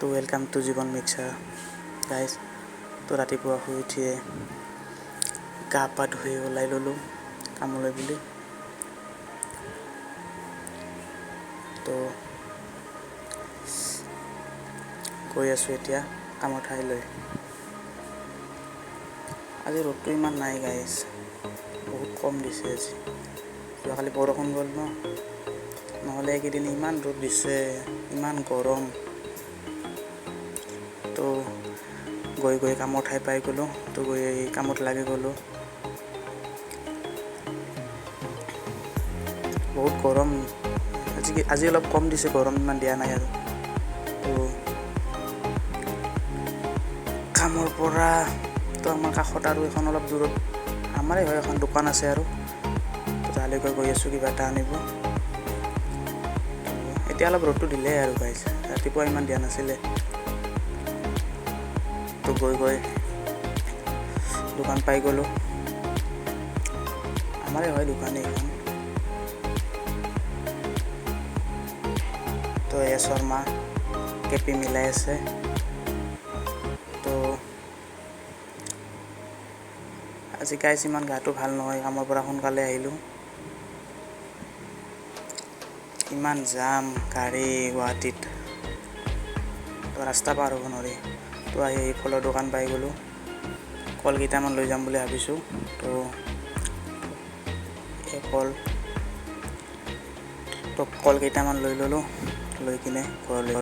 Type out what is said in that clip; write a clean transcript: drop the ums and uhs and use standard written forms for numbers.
তো welcome to জীৱন mixer guys. তো ৰাতিপুৱা শুই উঠিয়ে গা পা ধুই ওলাই ল'লোঁ কামলৈ বুলি। তো গৈ আছোঁ এতিয়া কামৰ ঠাইলৈ। আজি ৰ'দটো ইমান নাই গাইজ, বহুত কম দিছে আজি। যোৱাকালি বৰষুণ গ'ল ন, নহ'লে এইকেইদিন ইমান ৰ'দ দিছে, ইমান গৰম। তো গৈ গৈ কামৰ ঠাই পাই গ'লোঁ, তো গৈ কামত লাগি গ'লোঁ। বহুত গৰম আজি, আজি অলপ কম দিছে গৰম, ইমান দিয়া নাই আৰু। তো কামৰ পৰা তো আমাৰ কাষত আৰু এখন অলপ দূৰত আমাৰে হয় এখন দোকান আছে আৰু, তো তালৈকে গৈ আছোঁ কিবা এটা আনিব। এতিয়া অলপ ৰ'দটো দিলে আৰু গাইজ, ৰাতিপুৱা ইমান দিয়া নাছিলে। তো গৈ গৈ দোকান পাই গ'লোঁ, আমাৰে হয় দোকান এইখন। তো এয়া শৰ্মা কেপি মিলাই আছে। তো আজি গাইজ ইমান গাটো ভাল নহয়, কামৰ পৰা সোনকালে আহিলোঁ। ইমান জাম গাড়ী গুৱাহাটীত, তো ৰাস্তা পাৰ হ'ব নোৱাৰি। তো আহি আহি ফলৰ দোকান পাই গ'লোঁ, কল কেইটামান লৈ যাম বুলি ভাবিছোঁ। তো এই কল, তো কল কেইটামান লৈ ল'লোঁ, লৈ কিনে ঘৰলৈ।